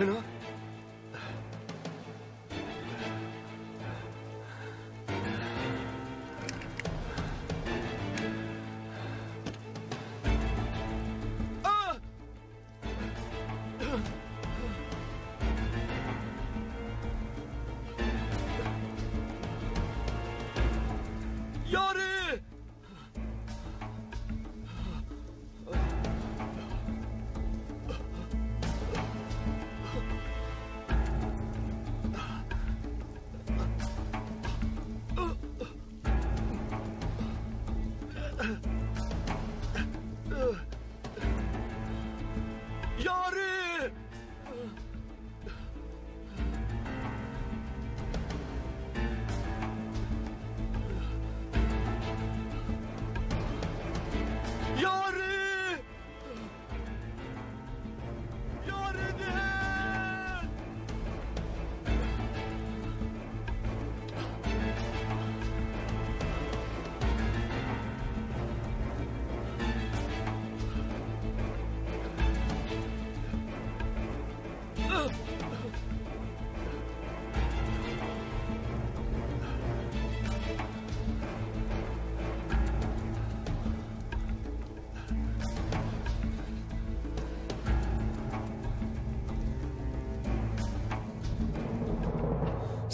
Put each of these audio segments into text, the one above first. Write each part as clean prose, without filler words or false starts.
Пинор? Ёри! Ёри! Ёри! Ёри диҳед!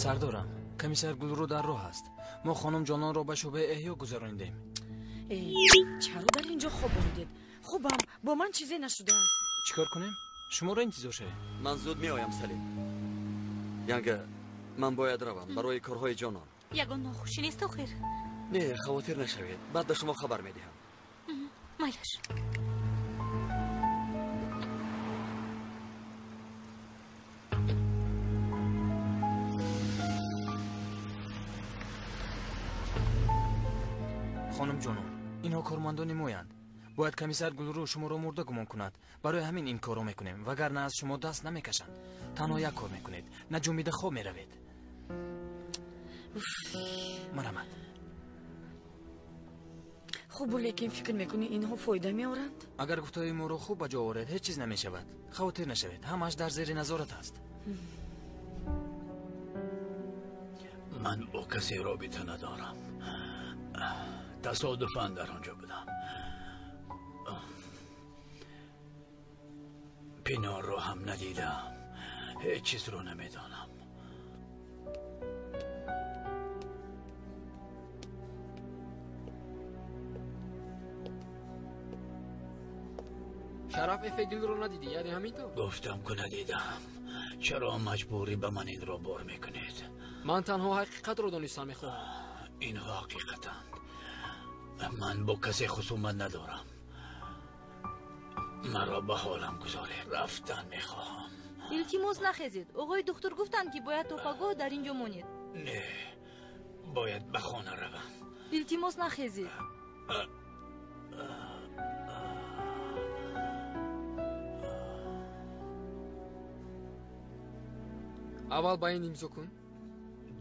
Сардорам, комиссар Гулрӯ дар роҳ аст. Мо хонум Ҷононро ба шӯъбаи эҳё гузаронидем. Чаро дар инҷо хобонидед? Хубам, бо ман чизе нашудааст. Чӣ кор кунем? Шуморо интизор шавем. Ман зуд меоям, Салим. Янга, ман бояд равам барои корҳои Ҷонон. Ягон нохушӣ нест охир? Не, хавотир нашавед. Баъд ба шумо хабар медиҳам. Майлаш. Хонум Ҷонон, инҳо кормандони моянд. Бояд комиссар Гулрӯ шуморо мурда гумон кунад. Барои ҳамин ин корро мекунем, вагарна аз шумо даст намекашанд. Танҳо як кор мекунед, наҷунбида хоб меравед. Марҳамат. Хубу, лекин фикр мекунӣ инҳо фоида меоранд? Агар гуфтаҳои моро хуб ба ҷо оред, ҳеҷ чиз намешавад. Хавотир нашавед, ҳамааш дар зери назорат аст. Ман бо касе робита надорам. Тасодуфан дар он ҷо будам. Пинорро ҳам надидам. Ҳеҷ чизро намедонам. Шараф Эфегилро надидӣ, яъне ҳамин тавр? Гуфтам ку надидам. Чаро маҷбурӣ ба ман инро бор мекунед? Ман танҳо ҳақиқатро донистан мехоҳам. Инҳо ҳақиқатанд. Ман бо касе хусумат надорам. Маро ба ҳолам гузоред. Рафтан мехоҳам. Илтимос, нахезед. Оғои духтур гуфтанд, ки бояд то пагоҳ дар ин ҷо монед. Не, бояд ба хона равам. Илтимос, нахезед. Аввал ба ин имзо кун.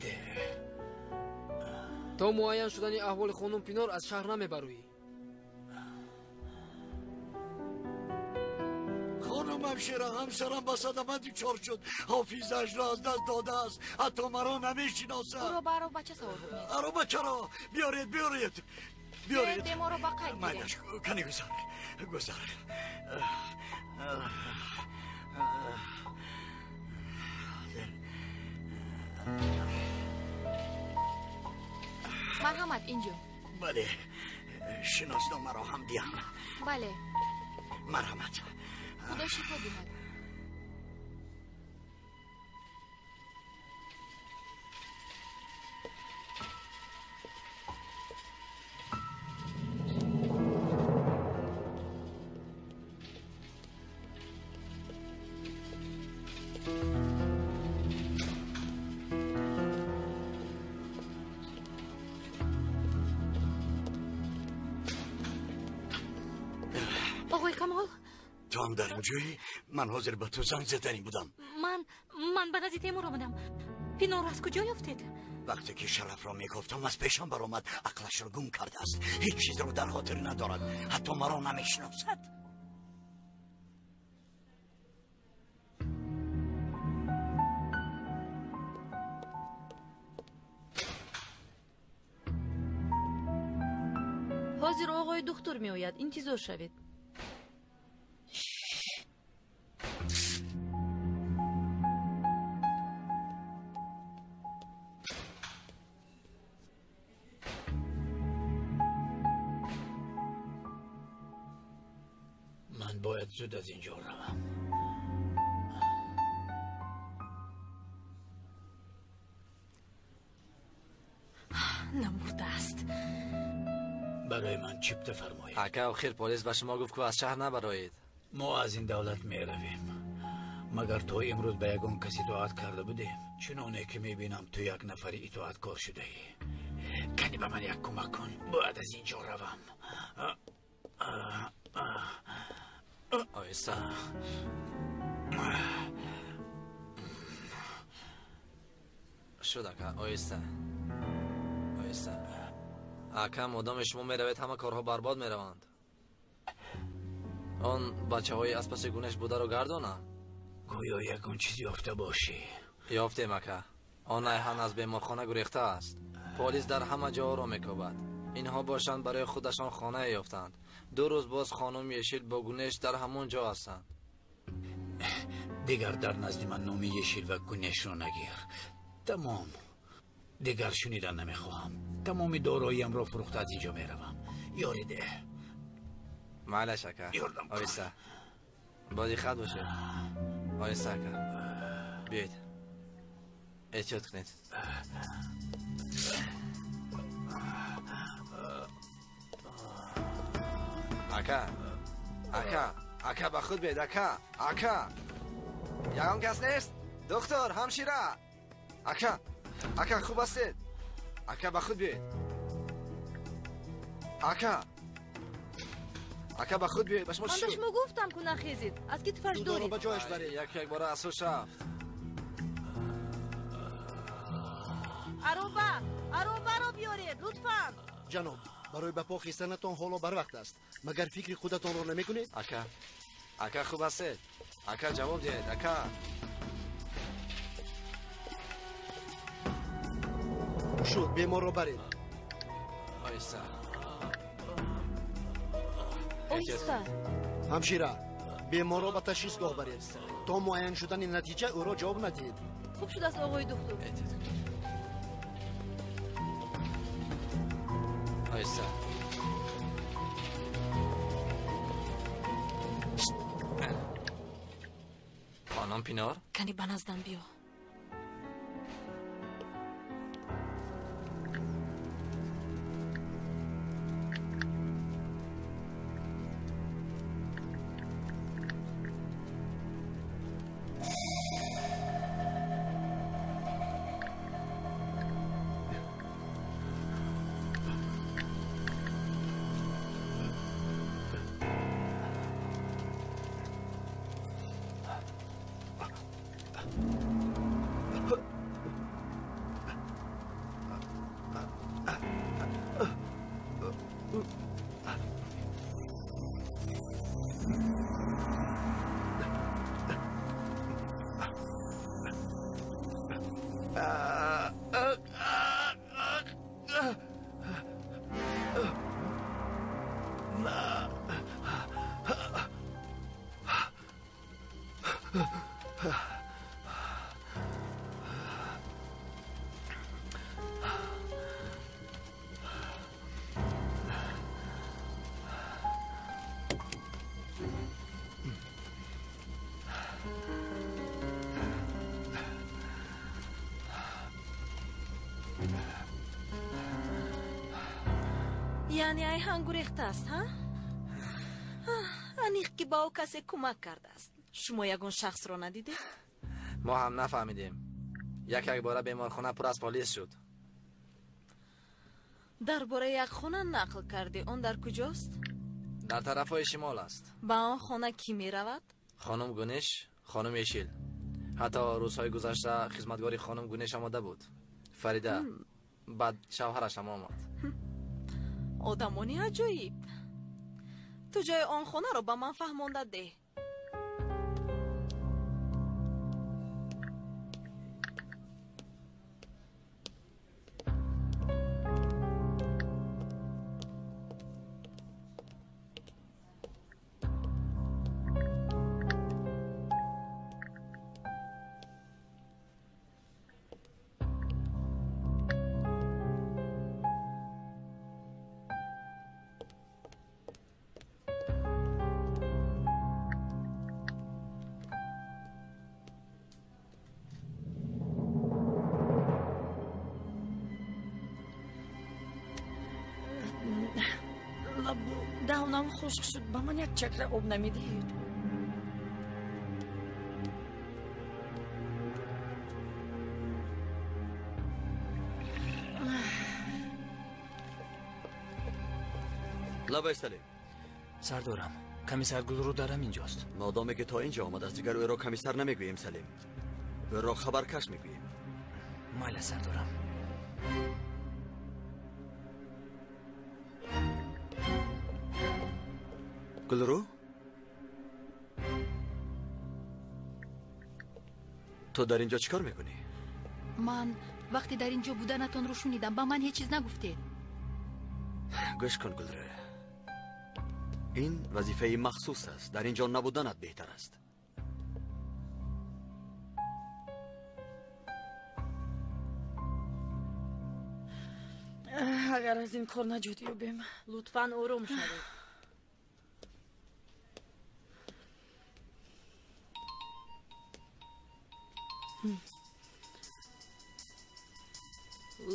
Де. То муайян шудани аҳволи хонум Пинор аз шаҳр намебароӣ. Хонумам Шера, ҳамсарам ба садама дучор шуд. Ҳофизаашро аз даст додааст. Ҳатто маро намешиносад. Ӯро ба аробача савор кунед. Аробачаро биёред, биёред. Биёред. Беморро ба қайд гиред. Майлаш, кани гузар. Гузар. Марҳамат, инҷо. Бале, шиносномаро ҳам диҳам. Бале. Марҳамат. Худо шифо диҳад. Оғои Камол, Ту ҳам дар инҷоӣ? Ман ҳозир ба ту занг заданӣ будам. Ман ба назди Темур омадам. Пинорро аз куҷо ёфтед? Вақте ки Шарафро мегуфтам, аз пешам баромад. Ақлашро гум кардааст. Ҳеҷ чизро дар хотир надорад. Ҳатто маро намешиносад. Ҳозир оғои духтур меояд, интизор шавед. Ман бояд зуд аз ин ҷо равам. Намурдааст. Барои ман чипта фармоед. Ака, охир полис ба шумо гуфт, ки аз шаҳр набароед. Мо аз ин давлат меравем. Магар то имрӯз ба ягон кас итоат карда будем? Чуноне ки мебинам, ту як нафари итоаткор шудаӣ. Кани ба ман як кӯмак кун. Бояд аз ин ҷо равам. Оҳиста. Шуд, ака, оҳиста. Оҳиста. Ака, модоме шумо меравед, ҳама корҳо барбод мераванд. Он бачаҳои аз паси Гунеш бударо гардонам. Гӯё ягон чиз ёфта бошӣ. Ёфтем, ака. Он Айҳан аз беморхона гурехта аст. Полис дар ҳама ҷоро мекобад. Инҳо бошанд барои худашон хонае ёфтанд. 2 рӯз боз хонум Ешил бо Гунеш дар ҳамон ҷо ҳастанд. Дигар дар назди ман номи Ешил ва Гунешро нагир. Тамом. Дигар шунидан намехоҳам. Тамоми дороиямро фурӯхта аз ин ҷо меравам. Ёрӣ деҳ. Майлаш, ака. Ёрдам кун. Оҳиста. Бо диққат бошед. Оҳиста, ака. Биёед. Эҳтиёт кунед. Ака, ака, ака, ба худ биёед, ака, ака. Ягон кас нест? Доктор, ҳамшира. Ака, ака, хуб ҳастед? Ака, ба худ биёед. Ака, ака, ба худ биёед. Ба шумо чӣ Ман ба шуд? шумо гуфтам, ку нахезед. Аз китфаш Дудоро доред. ба ҷояш баред. Як як бора аз ҳуш рафт. Ароба, аробаро биёред, лутфан. Ҷаноб, барои ба по хистанатон ҳоло барвақт аст. Магар фикри худатонро намекунед? Ака, ака, хуб ҳастед? Ака, ҷавоб диҳед, ака. Шуд, беморро баред. Оҳиста. Оҳиста. Ҳамшира, беморро ба ташхисгоҳ баред. То муайян шудани натиҷа ӯро ҷавоб надиҳед. Хуб шудааст, оғои духтур. Эҳтиёт кунед. Оҳиста. Хонум Пинор? Кани ба наздам биё. Яъне Айҳан гурехтааст, ҳа? Аниқ ки ба ӯ касе кӯмак кардааст. Шумо ягон шахсро надидед? Мо ҳам нафаҳмидем. Як як бора беморхона пур аз полис шуд. Дар бораи як хона нақл кардӣ. Он дар куҷост? Дар тарафҳои шимол аст. Ба он хона кӣ меравад? Хонум Гунеш, хонум Ешил. Ҳатто рӯзҳои гузашта хизматгори хонум Гунеш омода буд. Фарида, баъд шавҳараш ҳам омад. Одамони аҷоиб. Ту ҷои он хонаро ба ман фаҳмонда деҳ. Лабу даҳонам хушк шуд. Ба ман як чакра об намедиҳед. Лабай Салим. Сардорам, комиссар Гулрӯ дар ҳамин ҷост. Модоме ки то инҷо омадааст, дигар ӯро комиссар намегӯем, Салим. Ӯро хабаркаш мегӯем. Майла, сардорам. Гулрӯ? Ту дар инҷо чӣ кор мекунӣ? Ман вақте дар инҷо буданатонро шунидам, ба ман ҳеҷ чиз нагуфтед. Гӯш кун, Гулрӯ. Ин вазифаи махсус аст. Дар инҷо набуданат беҳтар аст. Агар аз ин кор наҷот ёбем. Лутфан ором шавед.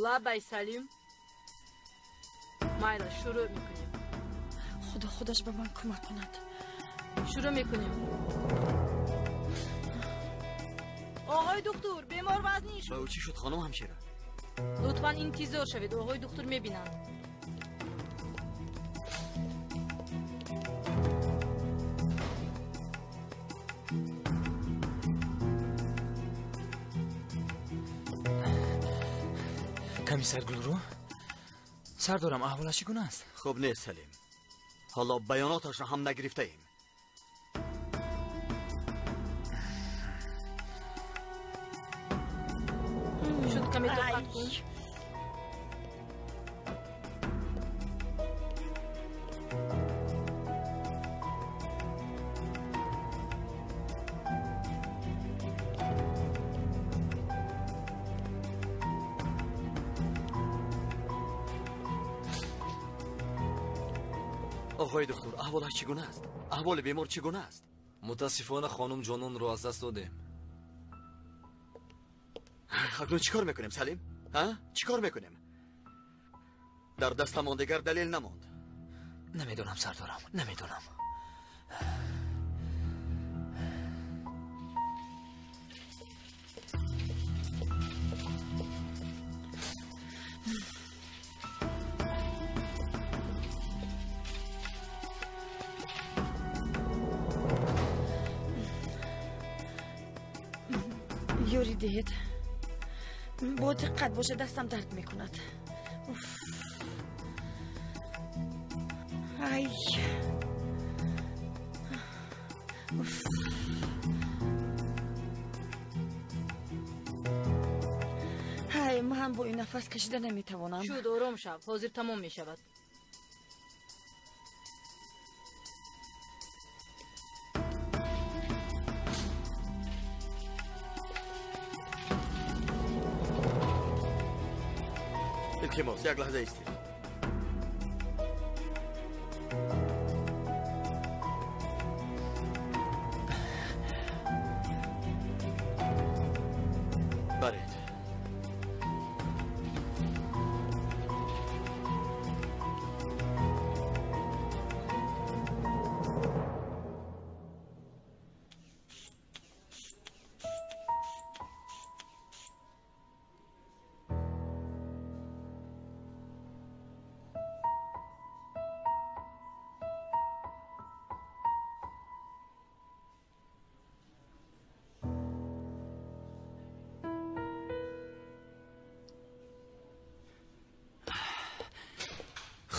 Лабай Салим. Майла, шурӯъ мекунем. Худо худаш ба ман кӯмак кунад. Шурӯъ мекунем. Оғои духтур, бемор вазнин шуд. Ба ӯ чӣ шуд, хонум ҳамшира? Лутфан интизор шавед, оғои духтур мебинанд. Комиссар Гулрӯ? Сардорам, аҳволаш чӣ гуна аст? Хуб нест, Салим. Ҳоло баёноташро ҳам нагирифтаем. Шуд, каме тоқат кун. Оғои духтур, аҳволаш чӣ гуна аст? Аҳволи бемор чӣ гуна аст? Мутаассифона хонум ҷононро аз даст додем. Акнун чӣ кор мекунем, Салим? Чӣ кор мекунем? Дар дастамон дигар далел намонд. Намедонам, сардорам, намедонам. Ёрӣ диҳед. Бо диққат бошед, дастам дард мекунад. Ай. Ҳай, ман бо ин нафас кашида наметавонам. Шуд, ором шав, ҳозир тамом мешавад. Илтимос, як лаҳза истед. Баред.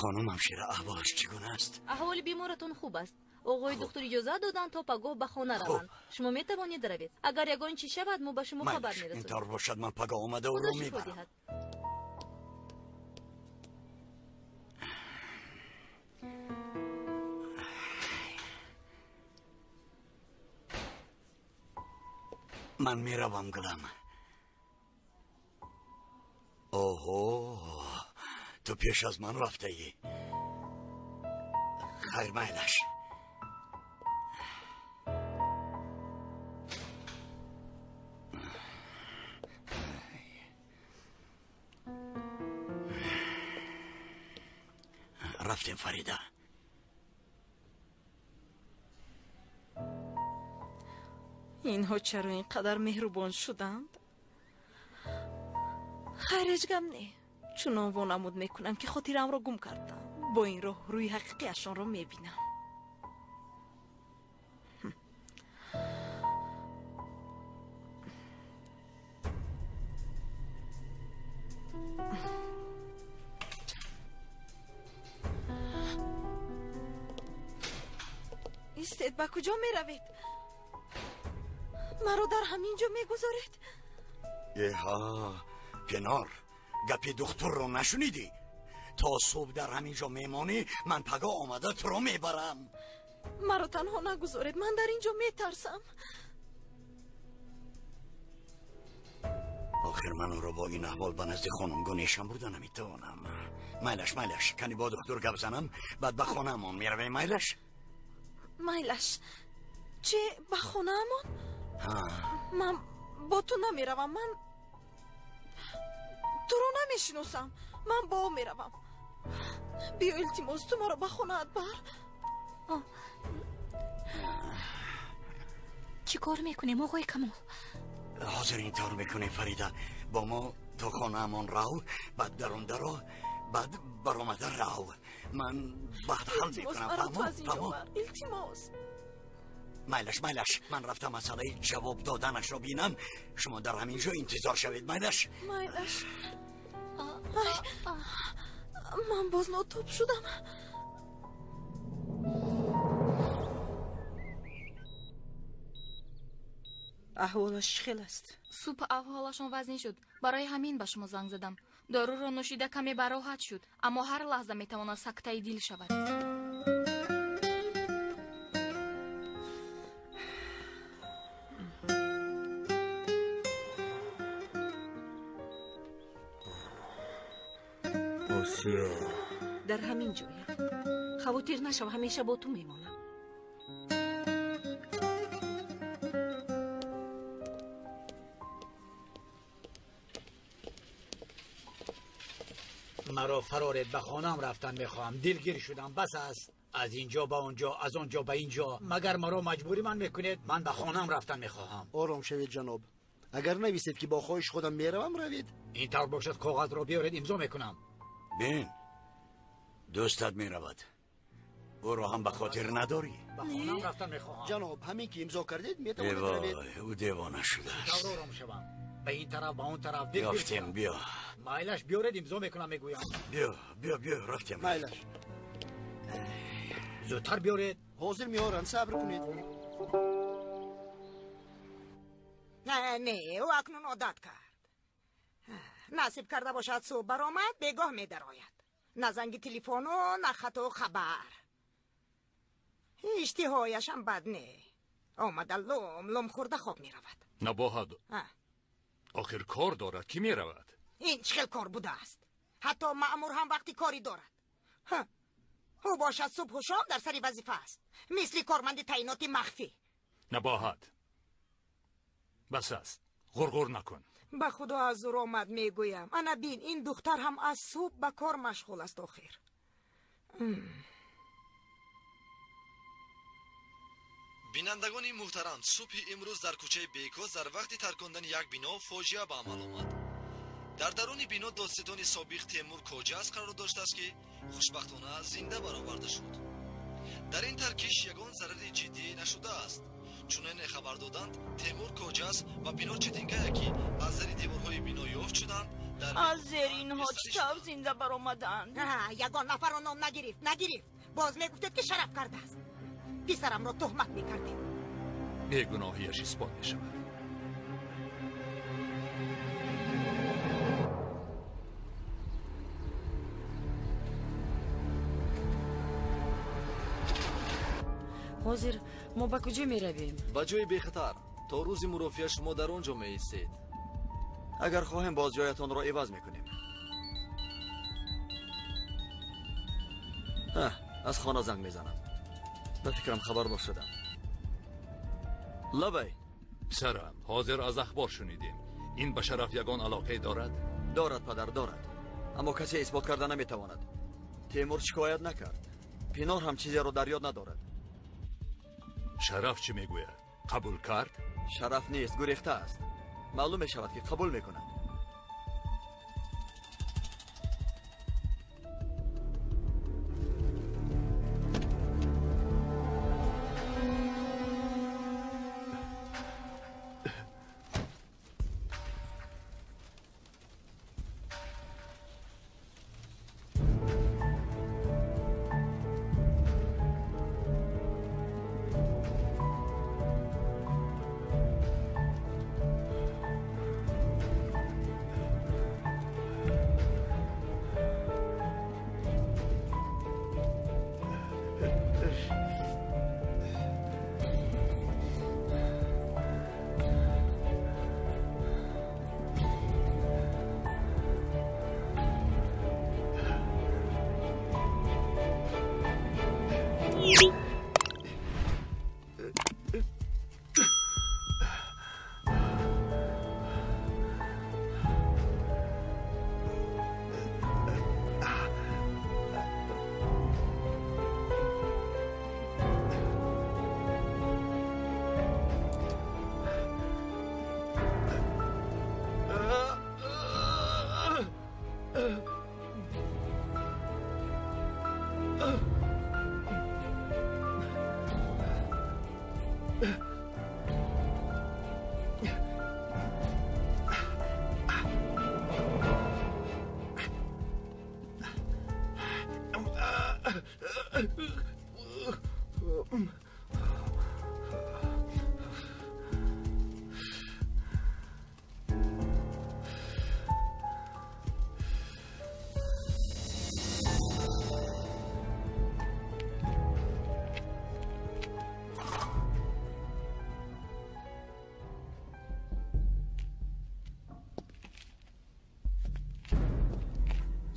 Хонум ҳамшира, аҳволаш чӣ гуна аст? Аҳволи беморатон хуб аст. Оғои духтур иҷозат доданд то пагоҳ ба хона раванд. Шумо метавонед равед. Агар ягон чиз шавад, мо ба шумо хабар мерасонем. Ин тавр бошад, ман пагоҳ омада ӯро мебарам. Ман меравам, гулам. Оҳо, ту пеш аз ман рафтаӣ. Хайр, майлаш. Рафтем, Фарида. Инҳо чаро ин қадар меҳрубон шуданд? Хайр, ҳеҷ гап не. Чунон вонамуд мекунам, ки хотирамро гум кардам. Бо ин роҳ рӯи ҳақиқиашонро мебинам. Истед, ба куҷо меравед? Маро дар ҳамин ҷо мегузоред? Эҳа, Пинор, гапи духтурро нашунидӣ? То субҳ дар ҳамин ҷо мемонӣ, ман пагоҳ омада туро мебарам. Маро танҳо нагузоред, ман дар ин ҷо метарсам. Охир ман ӯро бо ин аҳвол ба назди хонум Гунешам бурда наметавонам. Майлаш, майлаш, кани бо духтур гап занам, баъд ба хонаамон меравем, майлаш? Майлаш. Чӣ, ба хонаамон? Ман бо ту намеравам, ман туро намешиносам. Ман бо ӯ меравам. Биё, илтимос, ту маро ба хонаат бар. Чӣ кор мекунем, оғои Камол? Ҳозир ин тавр мекунем, Фарида. Бо мо то хонаамон рав, баъд дарундаро, баъд баромада рав. Ман баъд ҳал мекунам. Фаҳмо? Илтимос. Майлаш, майлаш, ман рафта масъалаи ҷавоб доданашро бинам. Шумо дар ҳамин ҷо интизор шавед, майлаш? Майлаш. Ай, ман боз нотоб шудам. Аҳволаш чӣ хел аст? Субҳ аҳволашон вазнин шуд. Барои ҳамин ба шумо занг задам. Доруро нӯшида каме бароҳат шуд, аммо ҳар лаҳза метавонад сактаи дил шавад. Осиё. Дар ҳамин ҷоям. Хавотир нашав, ҳамеша бо ту мемонам. Маро фароред, ба хонаам рафтан мехоҳам. Дилгир шудам, бас аст. Аз ин ҷо ба он ҷо, аз он ҷо ба ин ҷо. Магар маро маҷбури ман мекунед? Ман ба хонаам рафтан мехоҳам. Ором шавед, ҷаноб. Агар нависед, ки бо хоҳиши худам меравам, равед. Ин тавр бошад, коғазро биёред, имзо мекунам. Бин, дӯстат меравад. Ӯро ҳам ба хотир надорӣ? Ба хонаам рафтан мехоҳам. Ҷаноб, ҳамин ки имзо кардед, метавонед равед. Вой, ӯ девона шудааст. Чӣ тавр ором шавам? Ба ин тараф, ба он тараф. Ёфтем, биё. Майлаш, биёред, имзо мекунам, мегӯям. Биё, биё, биё, рафтем. Майлаш. Зудтар биёред. Ҳозир меорам, сабр кунед. Не, ӯ акнун одат кард. Насиб карда бошад, субҳ баромад, бегоҳ медарояд. На занги телефону, на хату хабар. Иштиҳояшам бад не. Омада лум лум хӯрда хоб меравад. Набоҳад. Охир кор дорад, кӣ меравад? Ин чӣ хел кор будааст? Ҳатто маъмур ҳам вақти корӣ дорад. Ӯ бошад субҳу шом дар сари вазифа аст, мисли корманди таъиноти махфӣ. Набоҳад, бас аст, ғурғур накун. Ба худо аз зур омад мегӯям. Ана бин, ин духтар ҳам аз субҳ ба кор машғул аст охир. Бинандагони муҳтарам, субҳи имрӯз дар кӯчаи Бекоз дар вақти таркондани як бино фоҷиа ба амал омад. Дар даруни бино додситони собиқ Темур Коҷас қарор доштааст, ки хушбахтона зинда бароварда шуд. Дар ин таркиш ягон зарари ҷиддӣ нашудааст. Чуноне хабар доданд, Темур Коҷас ва Пинор Четинкая, ки аз зери деворҳои бино ёфт шуданд, аз зери инҳо чӣ тавр зинда баромаданд? Ягон нафарро ном нагирифт, нагирифт. Боз мегуфтед, ки шараф кардааст. Писарамро туҳмат мекардед. Бегуноҳиаш исбот мешавад. Ҳозир мо ба куҷо меравем? Ба ҷои бехатар. То рӯзи мурофиа шумо дар он ҷо меистед. Агар хоҳем, боз ҷоятонро иваз мекунем. Аз хона занг мезанам. Ба фикрам хабардор шудам. Лабай. Писарам, ҳозир аз ахбор шунидем. Ин ба шараф ягон алоқае дорад? Дорад, падар, дорад. Аммо касе исбот карда наметавонад. Темур шикоят накард. Пинор ҳам чизеро дар ёд надорад. Шараф чӣ мегӯяд? Қабул кард? Шараф нест, гурехта аст. Маълум мешавад, ки қабул мекунад.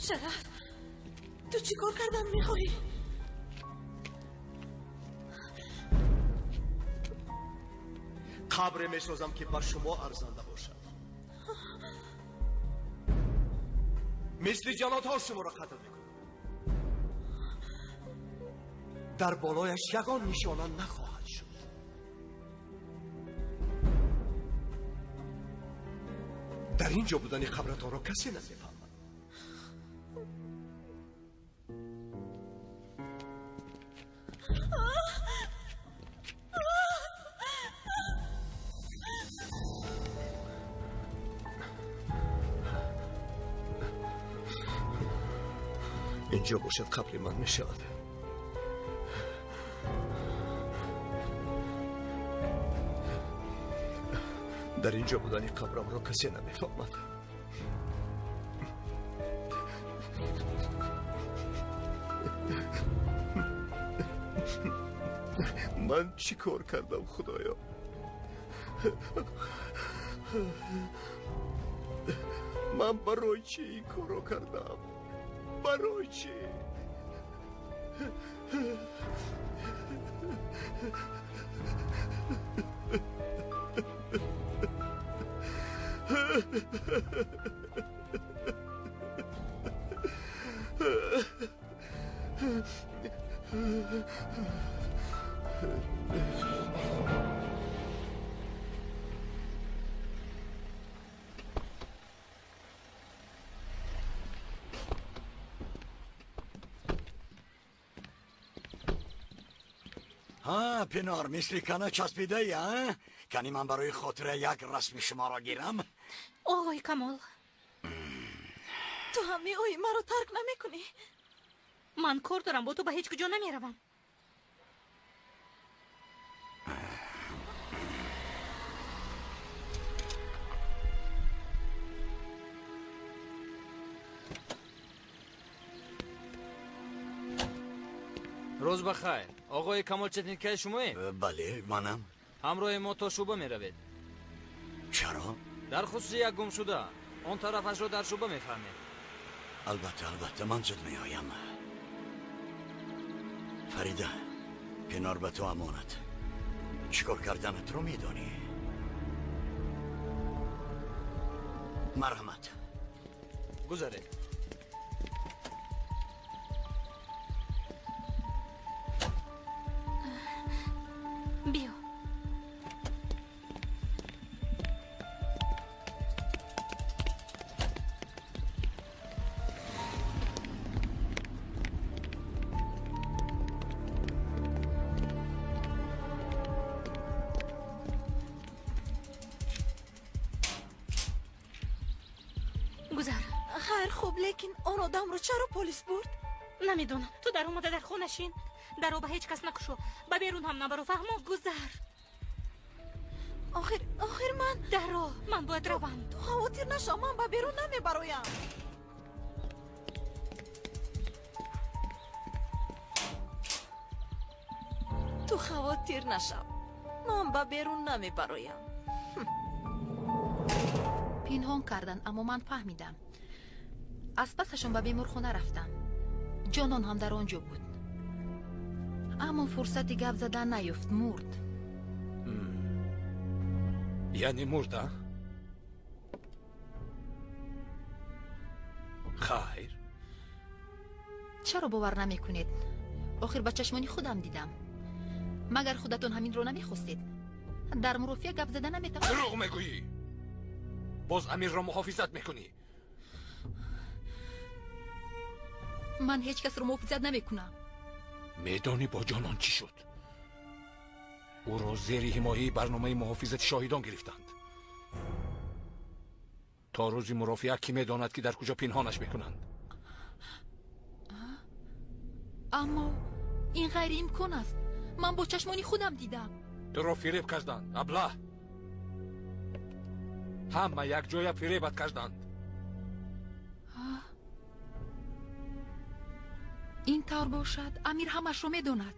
Шараф, ту чӣ кор кардан мехоҳӣ? Қабре месозам, ки ба шумо арзанда бошад. Мисли ҷаллодҳо шуморо қатл мекунам. Дар болояш ягон нишона нахоҳад шуд. Дар ин ҷо будани қабратонро касе намефаҳмад. Инҷо бошад қабри ман мешавад. Дар инҷо будани қабрамро касе намефаҳмад. Ман чӣ кор кардам, Худоё? Ман барои чӣ ин корро кардам? Барои чӣ? Ҳа, Пинор, мисли кана часпидаи, а? Кани ман барои хотира як расми шуморо гирам? Оғои Камол. Ту ҳам меоӣ, маро тарк намекунӣ? Ман кор дорам, бо ту ба ҳеҷ куҷо намеравам. Рӯз ба хайр. Оғои Камол Четинкай шумоед? Бале, манам. Ҳамроҳи мо то шӯъба меравед. Чаро? Дар хусуси як гумшуда. Он тарафашро дар шӯъба мефаҳмед. Албатта, албатта, ман зуд меоям. Фарида, Пинор ба ту амонат. Чӣ кор карданатро медонӣ? Марҳамат. Гузаред. Биё. Хуб, лекин он одамро чаро полис бурд? Намедонам. Ту даромада дар хона шин. Даро ба ҳеҷ кас накушо. Ба берун ҳам набаро, фаҳмо? Гузар. Охир, охир ман... Даро, ман бояд равам. Ту хавотир нашав, ман ба берун намебароям. Ту хавотир нашав, ман ба берун намебароям. Пинҳон карданд, аммо ман фаҳмидам. Аз пасашон ба беморхона рафтам. Ҷонон ҳам дар он ҷо буд. Аммо фурсати гап задан наёфт, мурд. Яъне мурд, а? Хайр. Чаро бовар намекунед? Охир ба чашмони худам дидам. Магар худатон ҳаминро намехостед? Дар мурофиа гап зада наметавонед. Дурӯғ мегӯӣ! Боз Амирро муҳофизат мекунӣ. Ман ҳеҷ касро муҳофизат намекунам. Медонӣ бо ҷонон чӣ шуд? Ӯро зери ҳимояи барномаи муҳофизати шоҳидон гирифтанд. То рӯзи мурофиа кӣ медонад, ки дар куҷо пинҳонаш мекунанд? Аммо ин ғайриимкон аст. Ман бо чашмони худам дидам. Туро фиреб карданд, аблаҳ. Ҳама якҷоя фиребат карданд. Ин тавр бошад, Амир ҳамашро медонад.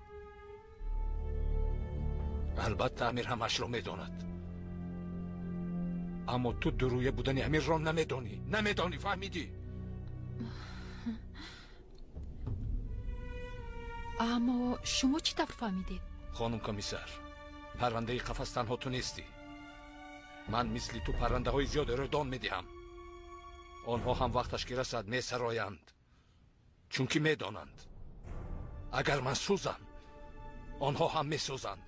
Албатта, Амир ҳамашро медонад. Аммо ту дурӯя будани Амирро намедонӣ. Намедонӣ, фаҳмидӣ? Аммо шумо чӣ тавр фаҳмидед? Хонум комиссар, паррандаи қафас танҳо ту нестӣ. Ман мисли ту паррандаҳои зиёдеро дон медиҳам. Онҳо ҳам вақташ ки расад месароянд, чунки медонанд, агар ман сӯзам, онҳо ҳам месӯзанд.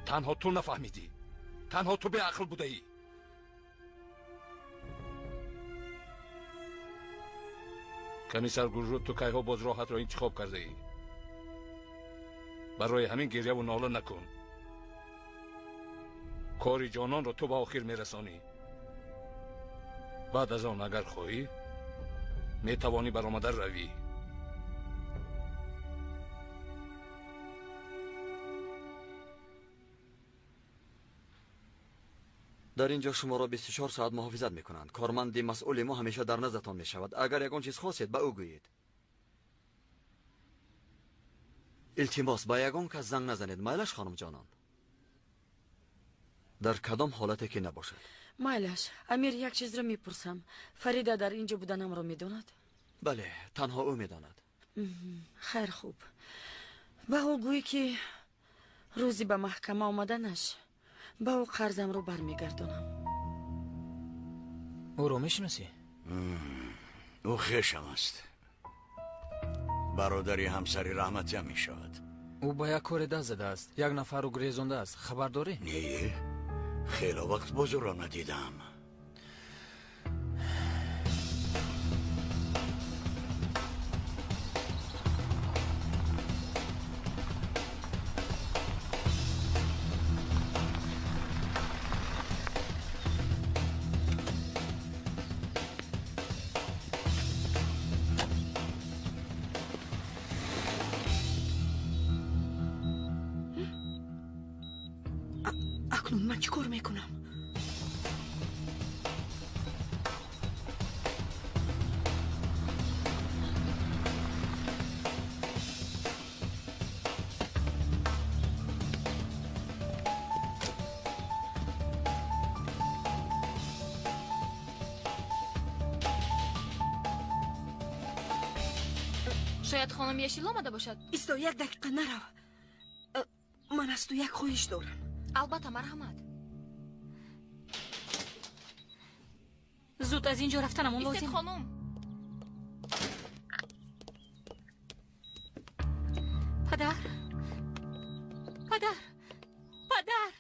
Танҳо ту нафаҳмидӣ. Танҳо ту беақл будаӣ. Комиссар Гулрӯ, ту кайҳо боз роҳатро интихоб кардаӣ. Барои ҳамин гиряву нола накун. Кори ҷононро ту ба охир мерасонӣ. Баъд аз он агар хоҳӣ, метавонӣ баромада равӣ. Дар ин ҷо шуморо 24 соат муҳофизат мекунанд. Корманди масъули мо ҳамеша дар наздатон мешавад. Агар ягон чиз хостед, ба ӯ гӯед. Илтимос, ба ягон кас занг назанед. Майлаш, хонум ҷонон? Дар кадом ҳолате ки набошад. Майлаш, Амир, як чизро мепурсам. Фарида дар ин ҷо буданамро медонад? Бале, танҳо ӯ медонад. Хайр, хуб. Ба ӯ гӯй, ки рӯзи ба маҳкама омаданаш ба ӯ қарзамро бармегардонам. Ӯро мешиносӣ? Ӯ хешам аст. Бародари ҳамсари раҳматиам мешавад. Ӯ ба як коре даст задааст. Як нафарро гурезондааст. Хабар дорӣ? Не, хело вақт боз ӯро надидам. Акнун ман чӣ кор мекунам? Шояд хонум Яшил омада бошад. Исто, як дақиқа нарав. Ман аз ту як хоҳиш дорам. Албатта, марҳамат. Зуд аз ин ҷо рафтанамон лозим. Истед, хонум. Падар, падар, падар,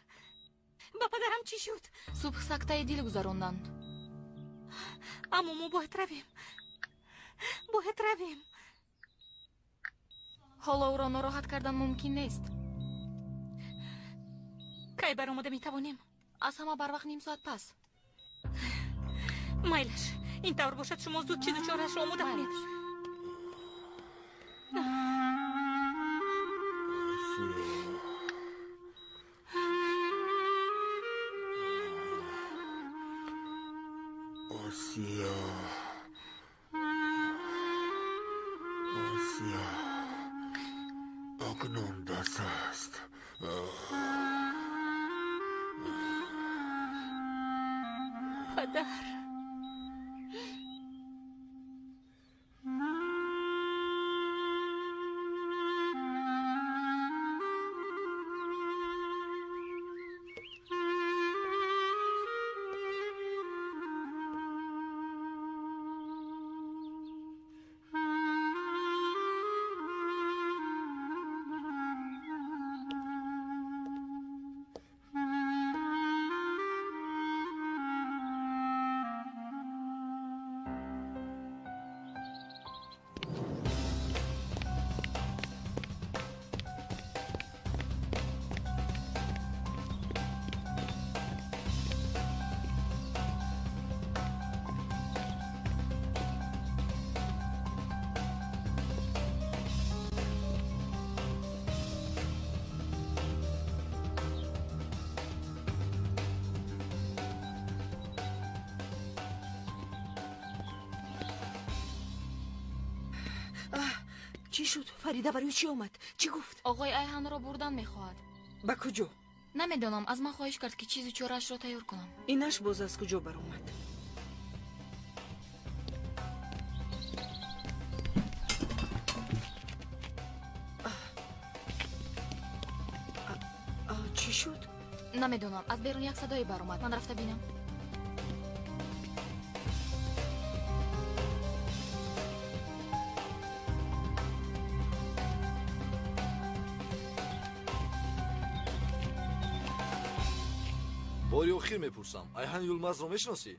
ба падарам чӣ шуд? Субҳ сактаи дил гузаронданд. Аммо мо бояд равем, бояд равем. Ҳоло ӯро нороҳат кардан мумкин нест. Кай баромада метавонем? Аз ҳама барвақт ним соат пас. Майлаш, Ин тавр бошад, шумо зуд чизу чораашро омода кунед. Осиё, Осиё, акнун бас аст. Падар, чӣ шуд? Фарида барои чӣ омад? Чӣ гуфт? Оғои Айҳанро бурдан мехоҳад. Ба куҷо? Намедонам, аз ман хоҳиш кард, ки чизу чораашро тайёр кунам. Инаш боз аз куҷо баромад? Чӣ шуд? Намедонам, аз берун як садое баромад. Ман рафта бинам. Бори охир мепурсам, Айҳан Юлмазро мешиносӣ?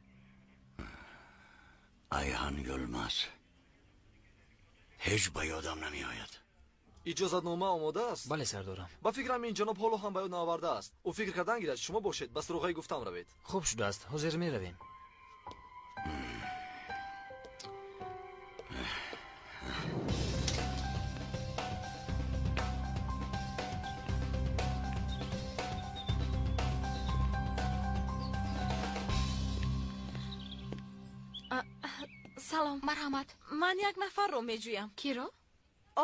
Айҳан Юлмаз ҳеҷ ба ёдам намеояд. Иҷозатнома омода аст? Бале, сардорам. Ба фикрам ин ҷаноб ҳоло ҳам ба ёд наовардааст. Ӯ фикр кардан гирад, шумо бошед, ба суроғаи гуфтам равед. Хуб шудааст, ҳозир меравем. Салом. Марҳамат. Ман як нафарро меҷӯям. Киро?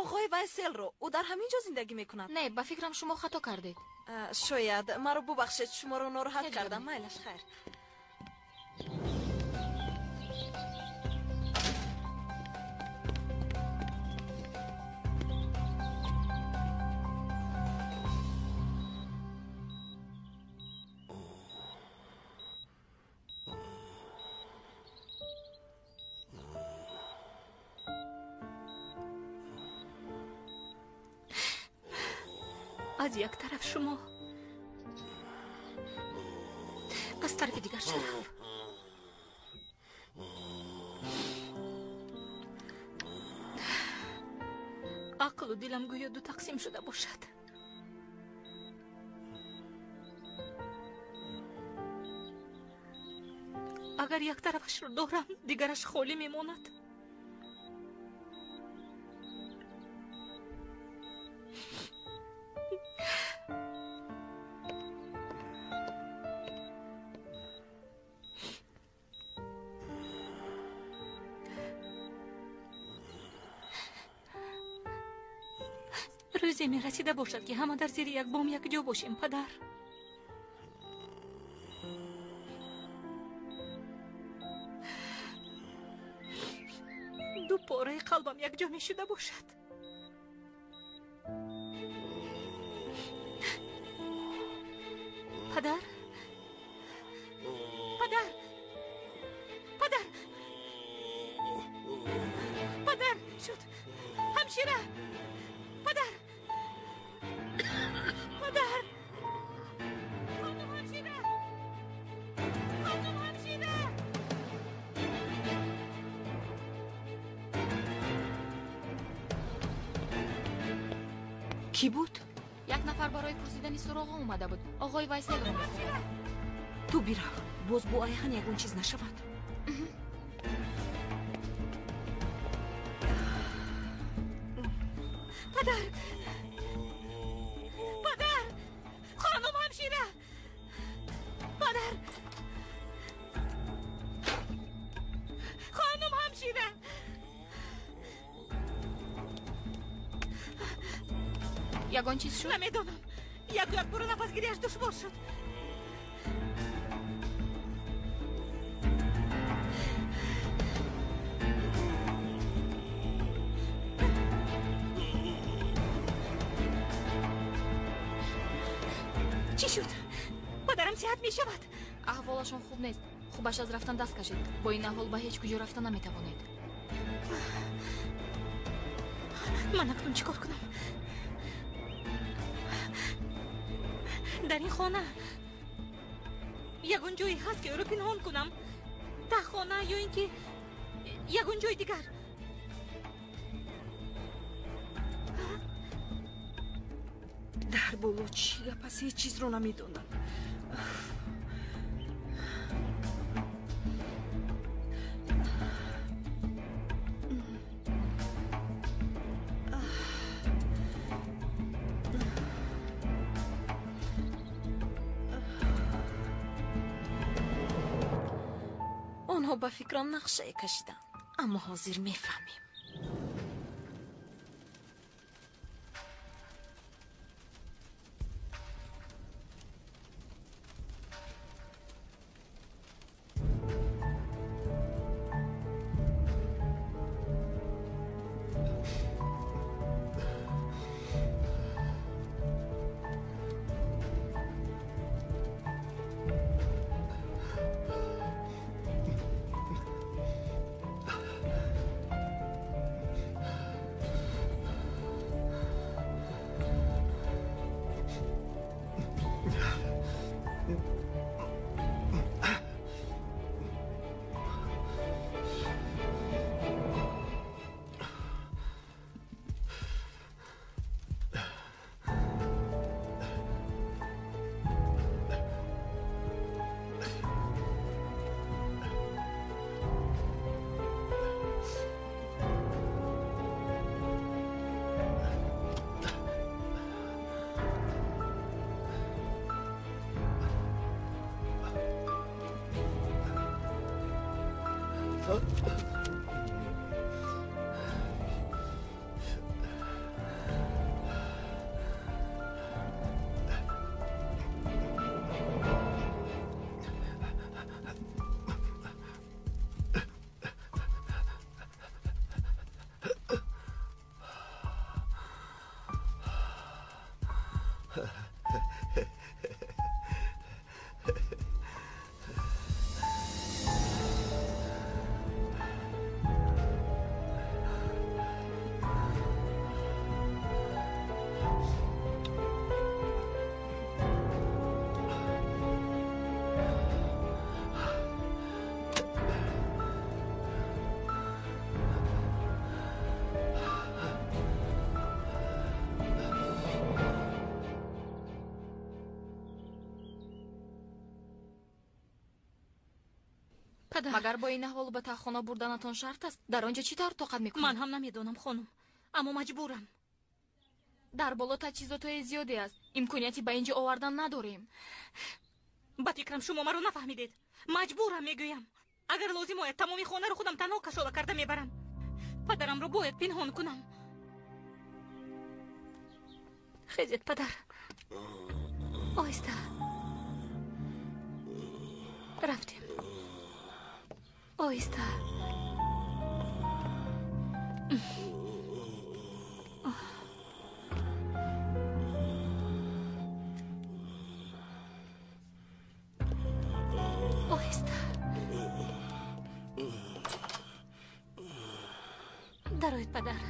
Оғои Вайселро. Ӯ дар ҳамин ҷо зиндагӣ мекунад. Не, ба фикрам шумо хато кардед. Шояд. Маро бубахшед, шуморо нороҳат кардам. Майлаш, хайр. Аз як тараф шумо, аз тарафи дигар Шараф. Ақлу дилам гӯё ду тақсим шуда бошад. Агар як тарафашро дорам, дигараш холӣ мемонад. Рӯзе мерасида бошад, ки ҳама дар зери як бом якҷо бошем, падар. Ду пораи қалбам якҷо мешуда бошад. Падар, падар, падар, падар, шуд. Ҳамшира, падар, падар, хонум ҳамшира, хонум ҳамшира. Кӣ буд? Як нафар барои пурсидани суроға омада буд. Оғои Вайселро мехоҳад. Ту бирав, боз бо Айҳан ягон чиз нашавад. Падар! Падар! Хонум ҳамшира! Падар! Хонум ҳамшира! Ягон чиз шуд? Намедонам. Яку якбора нафасгириаш душвор шуд. Чӣ шуд? Падарам сиҳат мешавад? Аҳволашон хуб нест. Хубаш аз рафтан даст кашед. Бо ин аҳвол ба ҳеҷ куҷо рафта наметавонед. Ман акнун чӣ кор кунам? Дар ин хона ягон ҷое ҳаст, ки ӯро пинҳон кунам? Таххона ё ин ки ягон ҷои дигар? Дар боло чӣ гап аст? Ҳеҷ чизро намедонам. Онҳо ба фикрам нақшае кашиданд, аммо ҳозир мефаҳмем. Магар бо ин аҳвол ба таххона бурданатон шарт аст? Дар он ҷо чӣ тавр тоқат мекунед? Ман ҳам намедонам, хонум, аммо маҷбурам. Дар боло таҷҳизотҳои зиёде аст. Имконияти ба ин ҷо овардан надорем. Ба фикрам, шумо маро нафаҳмидед. Маҷбурам, мегӯям. Агар лозим ояд, тамоми хонаро худам танҳо кашола карда мебарам. Падарамро бояд пинҳон кунам. Хезед, падар. Оҳиста. Рафтем. Оҳиста. Оҳиста. Дароед, падар.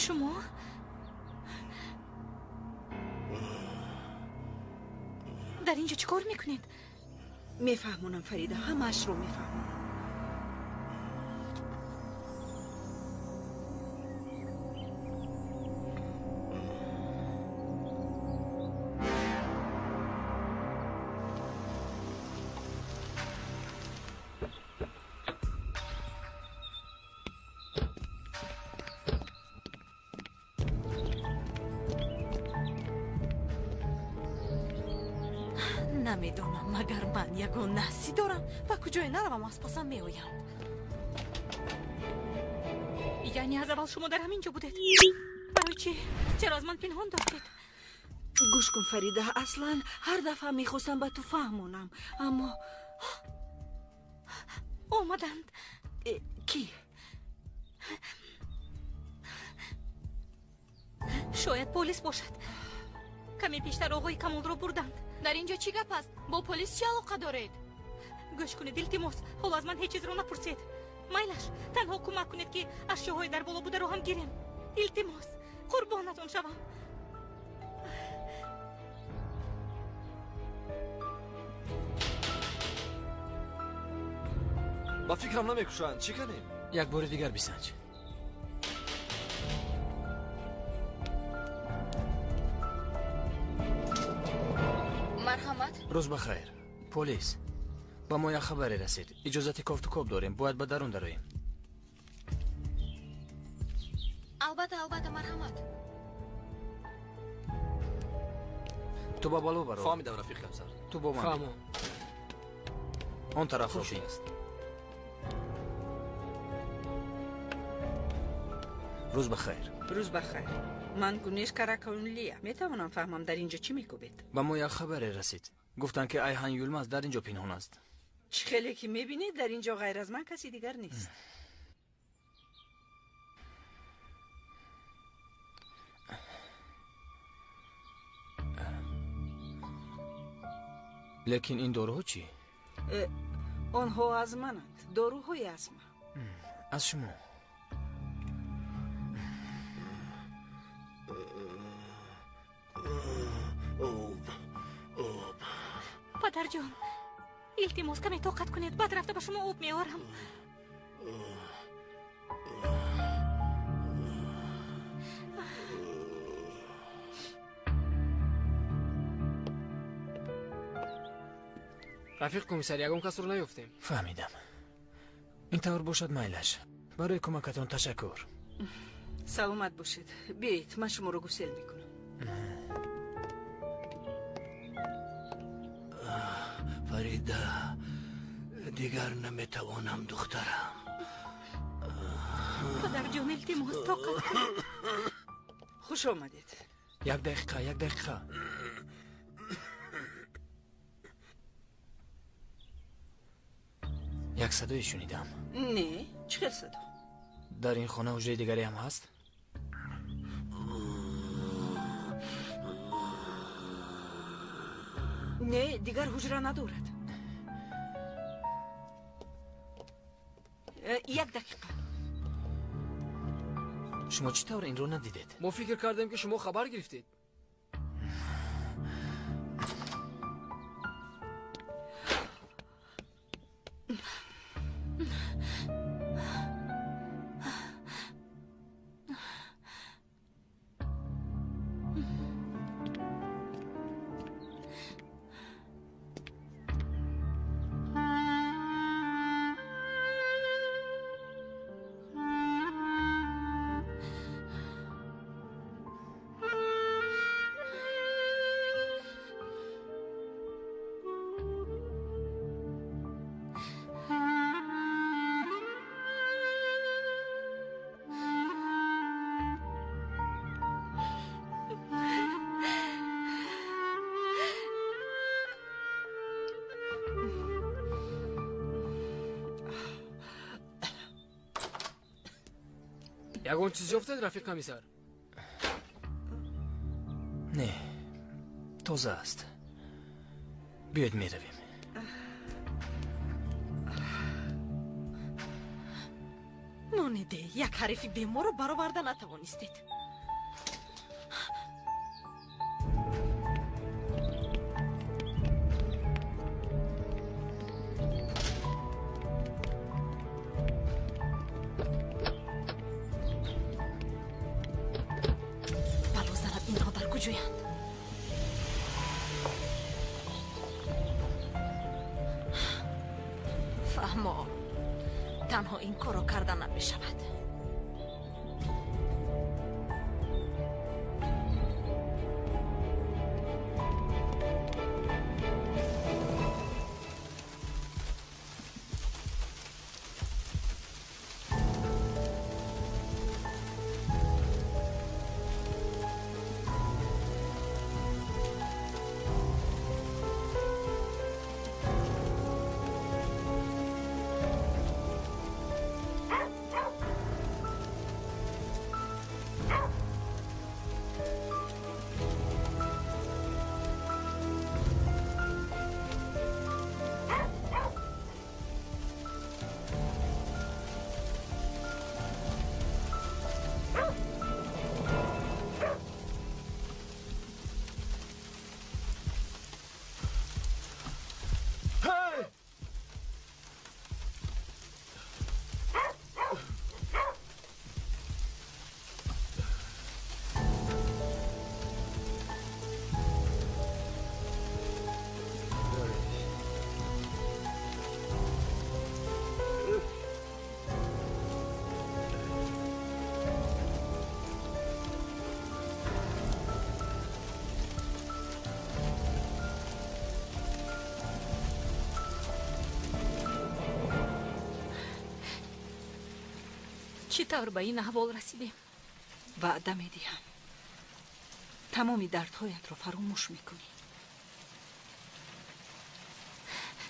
Шумо? Дар ин ҷо чӣ кор мекунед? Мефаҳмонам, Фарида, ҳамаашро мефаҳмонам. Намедонам, магар ман ягон наҳсӣ дорам? Ба куҷое наравам, аз пасам меоянд. Яъне аз аввал шумо дар ҳамин ҷо будед? Барои чӣ? Чаро аз ман пинҳон доштед? Гӯш кун, Фарида, аслан ҳар дафъа мехостам ба ту фаҳмонам, аммо омаданд. Кӣ? Шояд полис бошад. Каме пештар оғои Камолро бурданд. Дар ин ҷо чӣ гап аст? Бо полис чӣ алоқа доред? Гӯш кунед, илтимос, ҳоло аз ман ҳеҷ чизро напурсед. Майлаш, танҳо кӯмак кунед, ки ашёҳои дар боло бударо ҳам гирем. Илтимос, қурбонатон шавам. Ба фикрам намекушанд. Чӣ кардем? Як бори дигар бисанҷ. Марҳамат. Рӯз ба хайр. Полис, ба мо як хабаре расид. Иҷозати кофтукоб дорем, бояд ба дарун дароем. Албатта, албатта, марҳамат. Ту ба боло баро. Фаҳмидам, рафиқ Камсар. Ту бо ман. Фаҳмам. Он тарафро бин. Рӯз ба хайр. Рӯз ба хайр. Ман Гунеш Караконлия. Метавонам фаҳмам, дар ин ҷо чӣ мекӯбед? Ба мо як хабаре расид. Гуфтанд, ки Айҳан Юлмаз дар ин ҷо пинҳон аст. Чӣ хеле ки мебинед, дар ин ҷо ғайр аз ман каси дигар нест. Лекин ин доруҳо чӣ? Онҳо аз мананд. Доруҳои астма. Аз шумо. Об, об. Падарҷон, илтимос, каме тоқат кунед, баъд рафта ба шумо об меорам. Рафиқ комиссар, ягон касро наёфтем. Фаҳмидам. Ин тавр бошад, майлаш. Барои кӯмакатон ташаккур. Саломат бошед. Биёед, ман шуморо гусел мекунам. Фарида, дигар наметавонам, духтарам. Падарҷон, илтимос, тоқат кунед. Хуш омадед. Як дақиқа, як дақиқа. Як садое шунидам. Не, чӣ хел садо? Дар ин хона ҳуҷраи дигаре ҳам ҳаст? Не, дигар ҳуҷра надорад. Як дақиқа. Шумо чӣ тавр инро надидед? Мо фикр кардем, ки шумо хабар гирифтед. Ягон чиз ёфтед, рафиқ комиссар? Не, тоза аст. Биёед меравем. Нониде, як ҳарифи беморро бароварда натавонистед. Бало занад, инҳо дар куҷоянд? Фаҳмо, танҳо ин корро карда намешавад. Чӣ тавр ба ин аҳвол расидем? Ваъда медиҳам, тамоми дардҳоятро фаромӯш мекунӣ.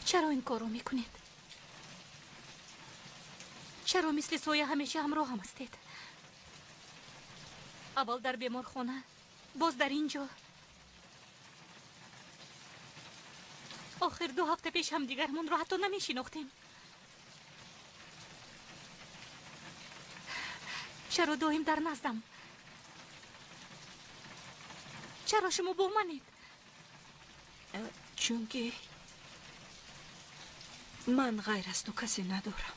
Чаро ин корро мекунед? Чаро мисли соя ҳамеша ҳамроҳам ҳастед? Аввал дар беморхона, боз дар ин ҷо. Охир 2 ҳафта пеш ҳамдигармонро ҳатто намешинохтем. Чаро доим дар наздам? Чаро шумо бо манед? Чунки ман ғайр аз ту касе надорам.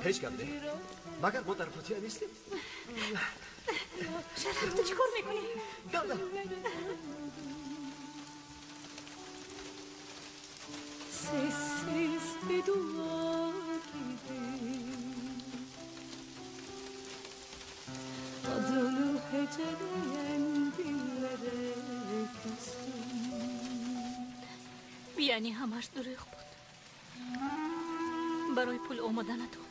Ҳеҷ гап не. Магар мо дар фотиҳа нестем? Шараф, ту чӣ кор мекунӣ? Дада. Sessiz bir dua gibi adını heceleyen dillere küstüm. Яъне ҳамаш дурӯғ буд. Барои пул омаданатон,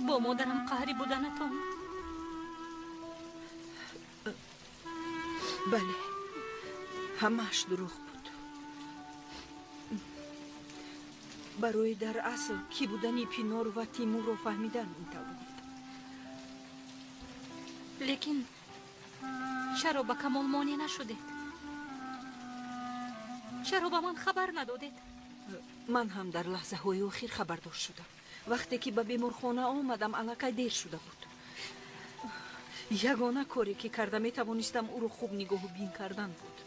бо модарам қаҳрӣ буданатон. Бале, ҳамааш дурӯғ буд. Барои дар асл кӣ будани Пинор ва Тимурро фаҳмидан ин тавр гуфтам. Лекин чаро ба Камол монеъ нашудед? Чаро ба ман хабар надодед? Ман ҳам дар лаҳзаҳои охир хабардор шудам. Вақте ки ба беморхона омадам, аллакай дер шуда буд. Ягона коре ки карда метавонистам, ӯро хуб нигоҳубин кардан буд.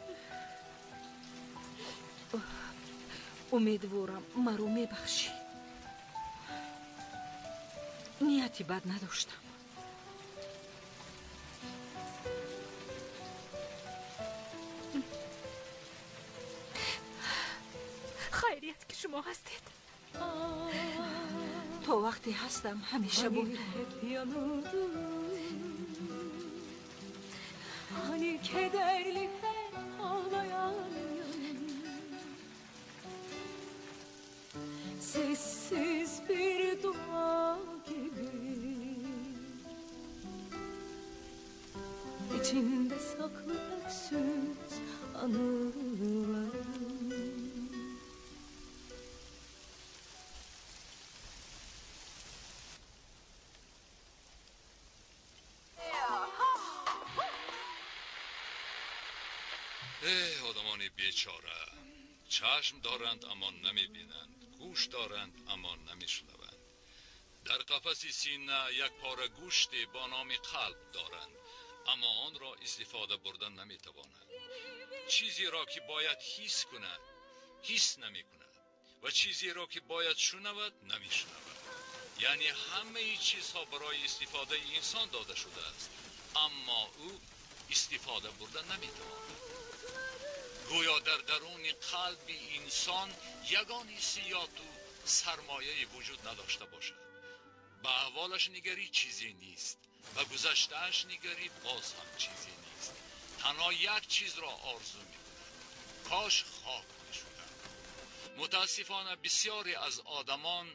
Умедворам, маро мебахшӣ. Нияти бад надоштам. Хайрият ки шумо ҳастед. То вақте ҳастам, ҳамеша бо ту. Hani kederli hep ağlayan sessiz bir dua gibi içinde saklı öksüz anılarım. Одамони бечора чашм доранд, аммо намебинанд, гӯш доранд, аммо намешунаванд. Дар қафаси сина як пора гӯште бо номи қалб доранд, аммо онро истифода бурдан наметавонанд. Чизеро ки бояд ҳис кунад, ҳис намекунад ва чизеро ки бояд шунавад, намешунавад. Яъне ҳамаи чизҳо барои истифодаи инсон дода шудааст, аммо ӯ истифода бурда наметавонад. Гӯё дар даруни қалби инсон ягон ҳиссиёту сармояе вуҷуд надошта бошад. Ба аҳволаш нигарӣ чизе нест, ба гузаштааш нигарӣ боз ҳам чизе нест. Танҳо як чизро орзу мекунад: кош хок мешудам. Мутаассифона бисёре аз одамон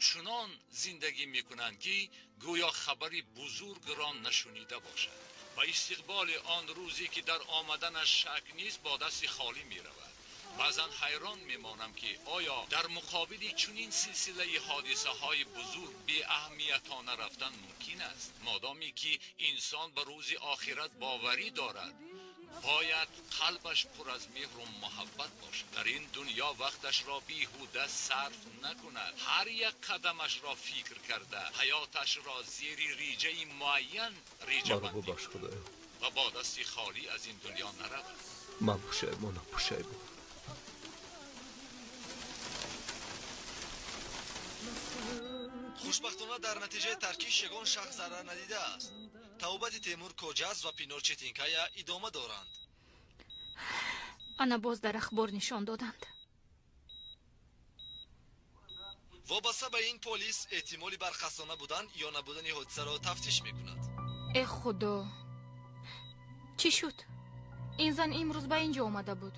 чунон зиндагӣ мекунанд, ки гӯё хабари бузургро нашунида бошад. Ба истиқболи он рӯзе ки дар омаданаш шак нест, бо дасти холӣ меравад. Баъзан ҳайрон мемонам, ки оё дар муқобили чунин силсилаи ҳодисаҳои бузург беаҳамиятона рафтан мумкин аст? Модоме ки инсон ба рӯзи охират боварӣ дорад, бояд қалбаш пур аз меҳру муҳаббат бошад. Дар ин дунё вақташро беҳуда сарф накунад, ҳар як қадамашро фикр карда, ҳаёташро зери реҷаи муайян реҷабандӣ ва бо дасти холӣ аз ин дунё наравад. Ман пушаймонам, пушаймон. Хушбахтона дар натиҷаи таркиш ягон шахс зарар надидааст. Табобати Темур Коҷаз ва Пинор Четинкая идома доранд. Ана боз дар ахбор нишон доданд. Вобаста ба ин полис эҳтимоли барқасдона будан ё набудани ҳодисаро тафтиш мекунад. Э худо, чӣ шуд? Ин зан имрӯз ба ин ҷо омада буд.